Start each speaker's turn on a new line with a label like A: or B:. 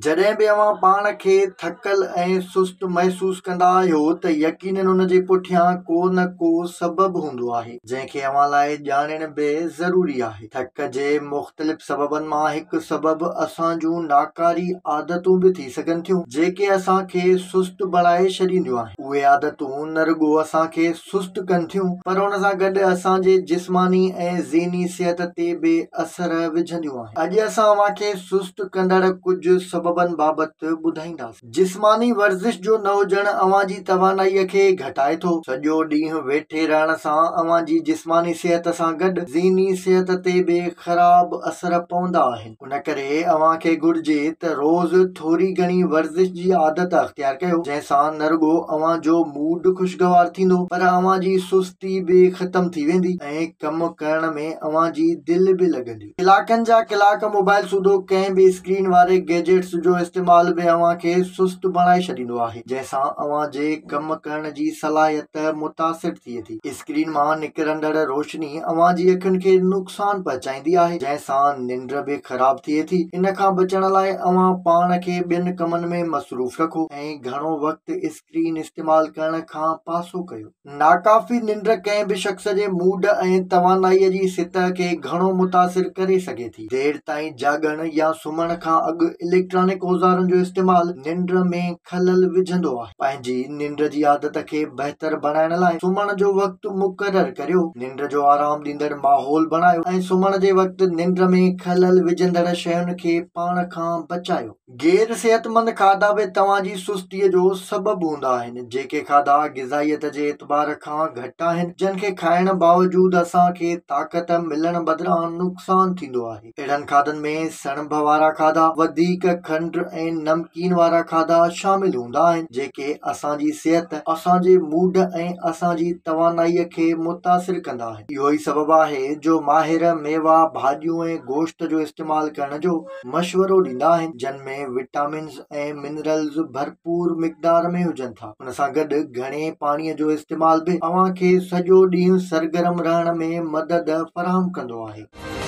A: جڏهن به اوهان پاڻ کي ٿڪل ۽ سست محسوس ڪندا آهيو ته يقينن ان جي پٺيان ڪو نه ڪو سبب هوندو آهي، جنهن کي اوهان لاء ڄاڻڻ به ضروري آهي. ٿڪ جي مختلف سببن مان هڪ سبب اسان جون ناڪاري عادتون به ٿي سگهن ٿيون، جيڪي اسان کي سست بڻائي ڇڏينديون آهن. اهي عادتون نه رڳو اسان کي سست ڪن ٿيون پر ان سان گڏ اسان جي جسماني ۽ ذهني صحت تي به اثر وجهنديون آهن. اڄ اسان اوهان کي سست ڪندڙ ڪجهه سببن بابت ٻڌائينداسين. جسماني ورزش جو نه هجڻ اوهان جي توانائي کي گهٽائي ٿو. سڄو ڏينهن ويٺي رهڻ سان اوهان جي جسماني صحت سان گڏ ذهني صحت تي به خراب اثر پوندا آهن. ان ڪري اوهان کي گهرجي ته روز ٿوري گهڻي ورزش جي عادت اختيار ڪيو، جنهن سان نه رڳو اوهان جو موڊ خوشگوار ٿيندو پر اوهان جي سستي به ختم ٿي ويندي ۽ ڪم ڪرڻ ۾ اوهان جي دل به لڳندي. ڪلاڪن جا ڪلاڪ موبائل سوڌو ڪنهن به اسڪرين واري گيجيٽس جو استعمال به اوهان کي سست بڻائي ڇڏيندو آهي، جنهن سان اوهان جي ڪم ڪرڻ جي صلاحيت متاثر ٿئي ٿي. اسڪرين مان نڪرندڙ روشني اوهان جي اکين کي نقصان پهچائيندي آهي، جنهن سان ننڊ به خراب ٿئي ٿي. ان کان بچڻ لاء اوهان پاڻ کي ٻين ڪمن ۾ مصروف رکو ۽ گهڻو وقت اسڪرين استعمال ڪرڻ کان پاسو ڪيو. ناڪافي ننڊ ڪنهن به شخص جي موڊ ۽ توانائي جي سطح کي گهڻو متاثر ڪري سگهي ٿي. دير تائين جاڳڻ يا سمهڻ کان اڳ اليڪٽرانڪ اوزارن جو استعمال ننڊ ۾ خلل وجهندو آهي. پنهنجي ننڊ جي عادت کي بهتر بڻائڻ لاء سمهڻ جو وقت مقرر ڪريو، ننڊ جو آرام ڏيندڙ ماحول بڻايو ۽ سمهڻ جي وقت ننڊ ۾ خلل وجهندڙ شين کي پاڻ کان بچايو. غير صحتمند کاڌا به توهان جي سستيء جو سبب هوندا آهن. جيڪي کاڌا غذائيت جي اعتبار کان گهٽ آهن، جن کي کائڻ باوجود اسان کي طاقت ملڻ بدران نقصان ٿيندو آهي. اهڙن کاڌن ۾ سڻڀ وارا کاڌا، وڌيڪ کنڊ ۽ نمڪين وارا کاڌا شامل هوندا آهن، جيڪي اسان جي صحت، اسان جي موڊ ۽ اسان جي توانائي کي متاثر ڪندا آهن. اهو ئي سبب آهي جو ماهر ميوا، ڀاڄيون ۽ گوشت جو استعمال ڪرڻ جو مشورو ڏيندا آهن، جن ۾ وٽامنز ۽ منرلز ڀرپور مقدار ۾ هجن ٿا. ان سان گڏ گهڻي پاڻي جو استعمال به اوهان کي سڄو ڏينهن سرگرم رهڻ ۾ مدد فراهم ڪندو آهي.